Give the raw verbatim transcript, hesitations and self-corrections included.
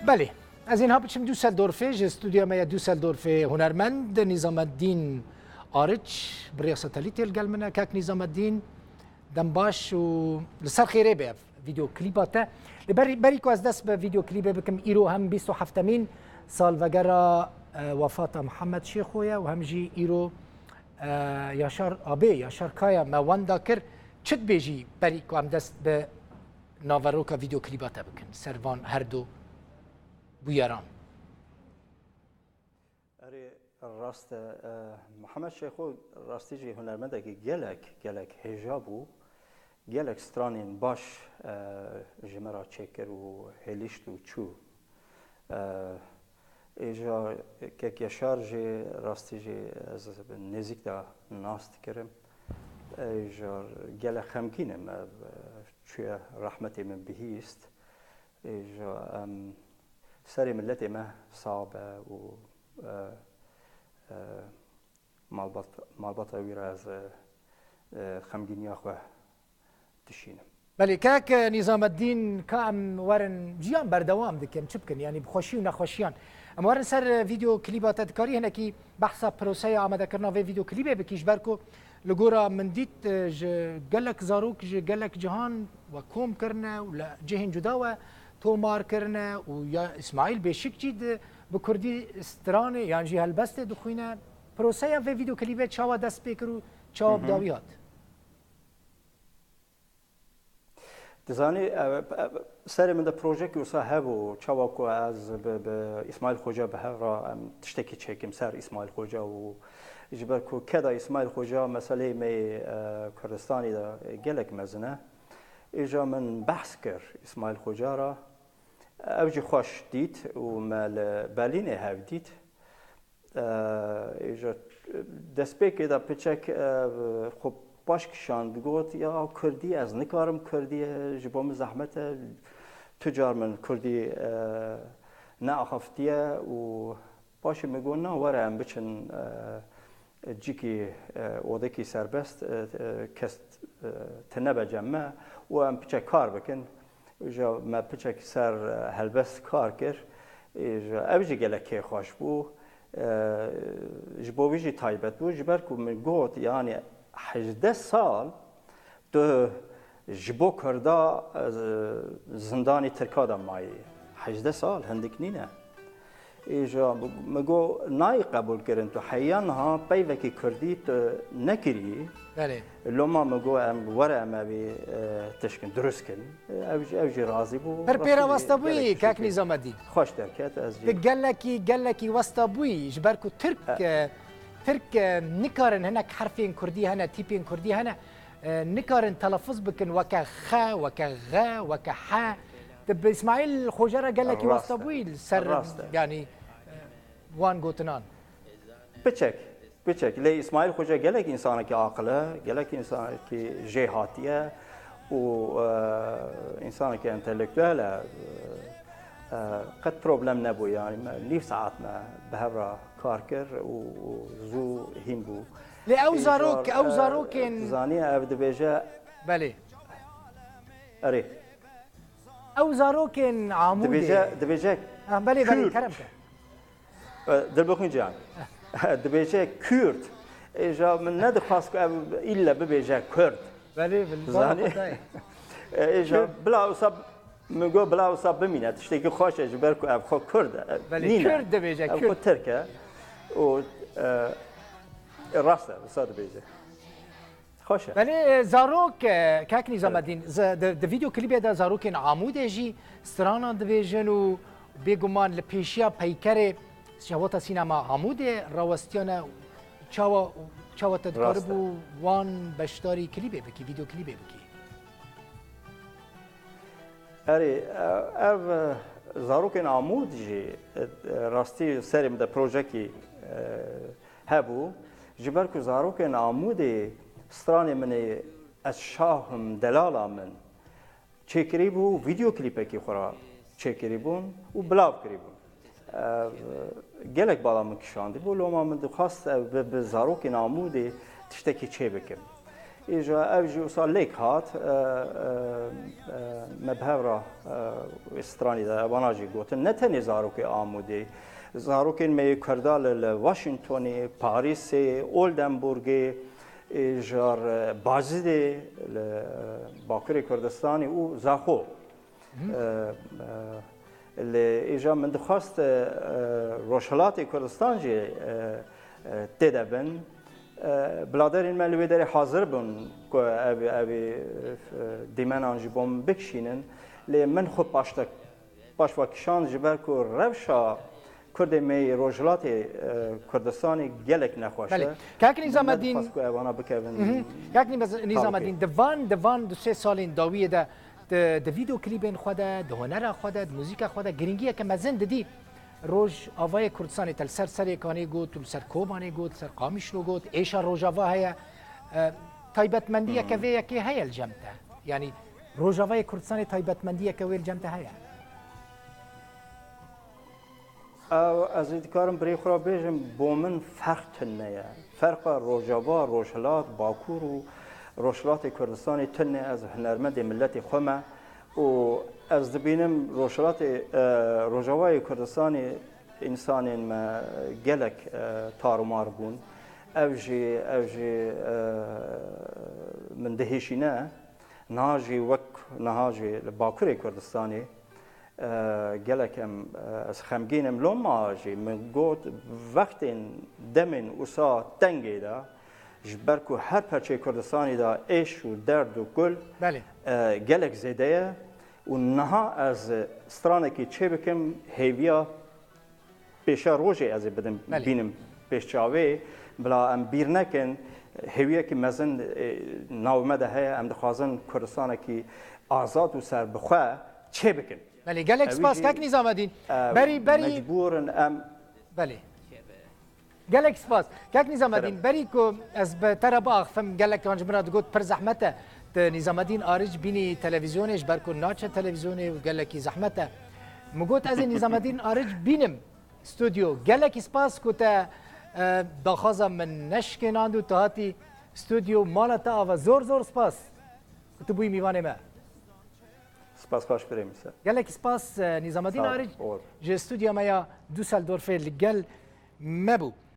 Belê, ez ê niha biçim Düsseldorfê, ji stûdyoya me ya Düsseldorfê hunermend Nîzameddîn Ariç bi rêya satelîtê li gel min e. Kak Nîzameddîn, dem baş û li ser xêrê be ev vîdeo klîba te. Li berî, berî ku ez dest bi vîdeo klîbê bikim, îro hem bîst û heftemîn salvegera, e, wefata Mihemed Şêxo ye û hem jî îro, e, Yaşar Abê, Yaşar Kaya me wenda kir. Çi dibêjî berî ku em dest bi naveroka vîdeo klîba te bikin ser van her du bûyeran? Erê, rast e, e, Mihemed Şêxo rastî jî hunermendekî gelek, gelek hêja bû, gelek stranên baş, e, ji me re çêkir û hêlişt û çû. E, Êja kek Yaşar jî rastî jî ez bi nêzîk de nas dikirim. Êja gelek xemgîn im, ev çûye rehmetê min bihîst. Êja em serê miletê me sax be û, e, e, malbat, malbata wî re ez, e, e, xemgîniya xwe dişînim. Belê, kek Nîzameddîn, ka em werin jiyan berdewam dikin, çi bikin? Yanî bi xweşî û nexweşiyan. Em werin ser vîdeo klîba te, dikarî hinekî behsa proseya amadekirina vê vîdeo klîbê bikî, ji ber ku li gora min dît, e, ji gelek zarok, ji gelek cihan we kom kirine û li cihên cuda we tomar kirine û ya Îsmaîl Bêşikçî di, bi kurdî stranê yan jî helbestê dixwîne. Proseya vê vîdeo klîbê çawa dest pê kir û çawa Hı hı. bi dawî hat? Dizanî, e, e, serê min de projeyekî wisa hebû, çawa ku ez bi, bi Îsmaîl Xoca bi hev re em tiştekî çêkim ser Îsmaîl Xoca û ji ber ku keda Îsmaîl Xoca meseleyê me yê, e, Kurdistanî de gelek mezin e. Îja min behs kir Îsmaîl Xoca re. Ew jî xweş dît û me li Berlînê hev dît. Îja destpêkê de piçek, e, xwe paş kişand, got, "Ya kurdî, ez nikarim kurdî, ji bo min zehmet e, tu car min kurdî, e, neaxiftiye." Û paşê min got, "Na, were em biçin, e, cîkî, e, odekî serbest, e, e, kes, e, tine be cem me û em piçek kar bikin." Îja me piçek ser, e, helbest kar kir. Îja ev jî gelek kêxweş bû. E, ji bo wî jî taybet bû. Ji ber ku min got, yanî hejdeh sal tu ji bo Kurda, e, zindanî Tirka de mayî. Hejdeh sal hindik nîne. Îja min got, nayê qebûl kirin, tu heya niha peyvekî kurdî tu nekirî. Belê. Loma min got, em were em evî, e, tişkin, dirust kin. Ew jî, ew jî razî bû. Pir pê re westa bûyî, kak Nîzamedîn. Xweş derket, ez jî. Tu gelekî, gelekî westa bûyî, ji ber ku Tirk, e, Tirk, e, nikarin hinek herfên kurdî hene, tîpên kurdî hene, e, nikarin telafuz bikin weke xe, weke xe, weke he. Tu bi Îsmaîl Xoca re gelekî westa bûyî li ser, yanî, e, wan gotinan. Piçek, piçek. Lê Îsmaîl Xoca gelek însanekî aqil e, gelek însanekî jêhatî ye û, e, însanekî entelektuel e. E, qet problem nebû, yanî me nîv saet me bi hev re kar kir û, û zû hîn bû. Lê ew zarok, ew zarokên, e, zanî ev dibêje. Belê. Erê. Ew zarokên Amûdê. Dibêje, dibêje. Ha, belê, belê, Kürd. Kerem ke. E, Dilbixwîn Cihan. Dibêje Kürd. Îja min nedixwast ku ev îlle bibêje Kurd. Belê, belê. Zanî? E, îja bila wisa, min got bila wisa bimîne. Tiştekî xweş e ji ber ku ev xwe Kurd e. Belê, nîne. Kürd dibêje, ev xwe Tirk e. Û, e, rast e, wisa dibêje. Xweş e. Belê, e, zarok, e, kak Nîzamedîn, z-, di, di vîdeo klîbê de zarokên Amûdê jî stranan dibêjin û bêguman li pêşiya peykerê Şewata Sînema Amûdê rawestiyane. Çawa, çawa te dikaribû wan beşdarî klîbê bikî, vîdeo klîbê bikî? Erê, e, ev, e, zarokên Amûd jî, e, e, rastî serê min de projekî, e, hebû. Ji ber ku zarokên Amûdê stranê min ê Ez şah im, delala min çêkirî bû, vîdeo klîpekî xwe re çêkirî bûn û bilav kirî bûn. Ev gelek bala min kişandî bû, loma min dixwast ev bi, bi zarokên Amûdê tiştekî çê bikim. Îja ev jî wisa lêk hat, e, e, e, me bi hev re, e, stranî de, vana jî gotin, ne tenê zarokê Amûdê, zarokên me yê Kurda li, li Washingtonê, Parîsê, Oldenburgê, îja re Bazidê, li, e, Bakurê Kurdistanê û Zaxo. E, e, lê îja min dixwest, e, Rojhilatê Kurdistan jî, e, e, tê de bin. E, biladerên me li wê derê hazir bûn ku ev, ev, e, dîmenan ji bo min bikişînin. Lê min xwe paştek-, paşva kişand ji ber ku rewşa Kurdê me yê Rojhilatê, e, Kurdistanê gelek nexweş Belê. e. Kak Min Nîzamedîn nedixwest ku evana bikevin Mhm. Kak Nîmez-, Nîzamedîn, di van, di van du sê salên dawiyê de di, di vîdeo klîbên xwe de, di hunera xwe de, di muzîka xwe de giringiyeke mezin didî. Rojavayê Kurdistanê te li ser Serêkanê got, li ser Kobanê got, li ser Qamişlo got, êşa Rojava heye. E, taybetmendiyeke vê yekê heye li cem te? Yanî Rojavayê Kurdistanê taybetmendiyeke wê li cem te heye? Ew, ez ê dikarim birê xwe re bêjim, bo min ferq tune ye. Ferqa Rojava, Rojhilat, Bakur û Rojhilatê Kurdistanê tune, ez hunermendê miletê xwe me û ez dibînim Rojhilatê, e, Rojavayê Kurdistanê însanên me gelek, e, tarûmar bûn. Ev jî, ev jî, e, min dihêşîne. Niha jî wek niha jî li Bakurê Kurdistanê, e, gelek em, e, ez xemgîn im. Loma jî min got, wextên demên wisa tengê de, ji ber ku her perçeyê Kurdistanê de êş û derd û kul, Belê. e, gelek zêde ye û niha ez stranekî çêbikim, hêviya pêşe rojê ez ê bidim, Belê. bînim pêş çavê, bila em bîr nekin, hêwiyekî mezin, e, nav me de heye, em dixwazin Kurdistanekî azad û serbixwe çêbikin. Belê, gelek Ew spas, jî, Kak Nîzamedîn. e, Berî, berî mecbûr in em Belê. Gelek spas. Kak Nîzamedîn, Kerem. berî ku ez bi te re biaxifim, gelek an ji min re digot pir zehmet e. Tu Nîzamedîn Aric bînî televîzyonê, ji ber ku naçe televîzyonê û gelekî zehmet e. Min got, ez ê Nîzamedîn Aric bînim stûdyo. Gelekî spas ku te, e, daxwaza min neşikênand û tu hatî stûdyo, mala te ava. Zor zor spas ku tu bûyî mîvanê me. Spas xweş birê min se. Gelekî spas, e, Nîzamedîn Sağ ol, Aric Oğuz. ji stûdya me ya Düsseldorfê li gel me bû.